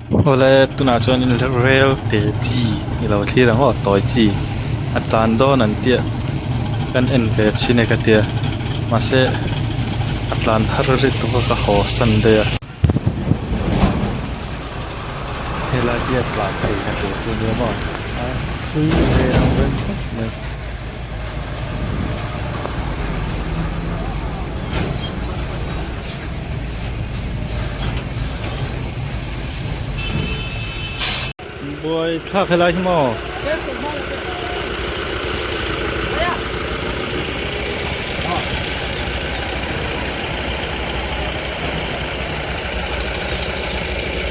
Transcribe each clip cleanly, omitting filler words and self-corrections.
Awle tunah chuanin rel te chi i lo thlir ang aw tawi chi a tlan dawn an tia kan en ve chhin e ka tia mahse a tlan har lutuk a ka haw san daih a. Helai hi a tlan theihna tur chu nia maw a thui ve ang reng khawp mai. Buai thlak helai hi maw?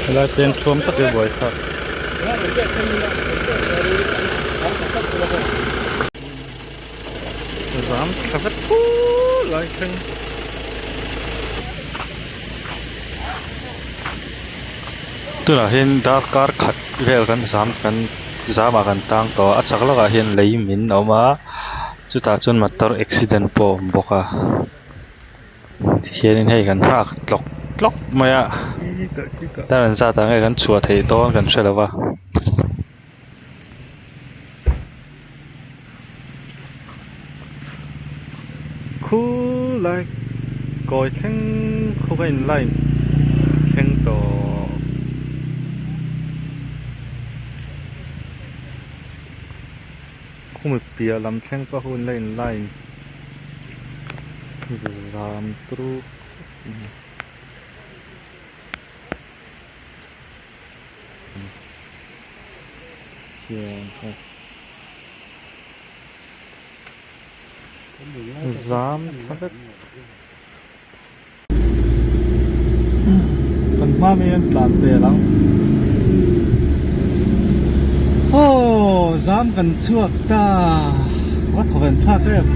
Helai peng thuam tak hi buai thlak. Zam thla vek phur lai thleng. Tunah hian darkar khat vel kan zam kan zamah kan tang tawh a a chak lawkah hian lei min a awm a chutah chuan motor accident pawh a awm bawk a tihianin hei kan nghak tlawk tlawk mai a dar an zat ah nge kan chhuah theih dawn kan hre lo va. Khulai kawi thleng khawk a in line thleng tawh. Khumi piah lam thleng pawh hun la in line zam turu khawp mai. Zam thla vek. Kan hma mai an tlan pel ang. Aw zam kan chhuak ta. A thaw ven thlak em.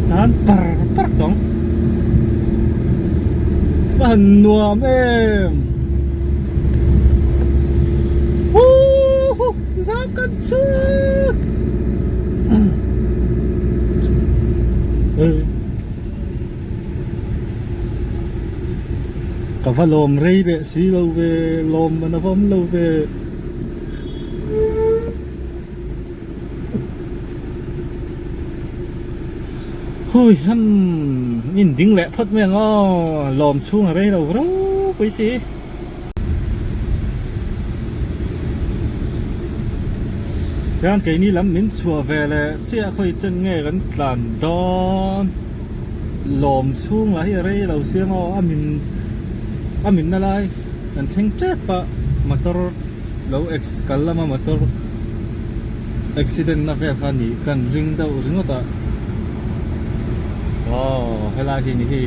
Tan par par tawng. Ka han nuam em. Woohoo zam kan chhuak. Ka va lawm rei leh si lo ve lawm man a va awm lo ve. Hui ham in ding leh phawt mai ang aw lawm chhung a rei lo ropui si. Hian keini lam min chhuah ve leh chiah khawi chen nge kan tlan dawn lawm chhung lah hi a rei lo sia maw a min a minna lai kan thleng tep a motor lo ex kal lama motor accident na vel kha nih kan ring deuh ringawt a aw helai hi ni hi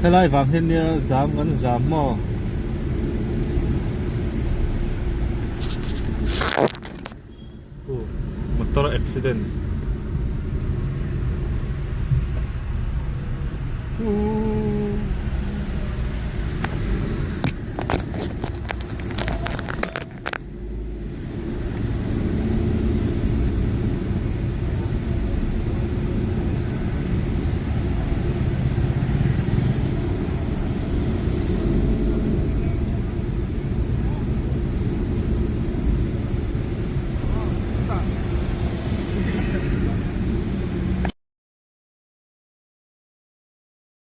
helai vang hian nia zam kan zam maw. Motor accident.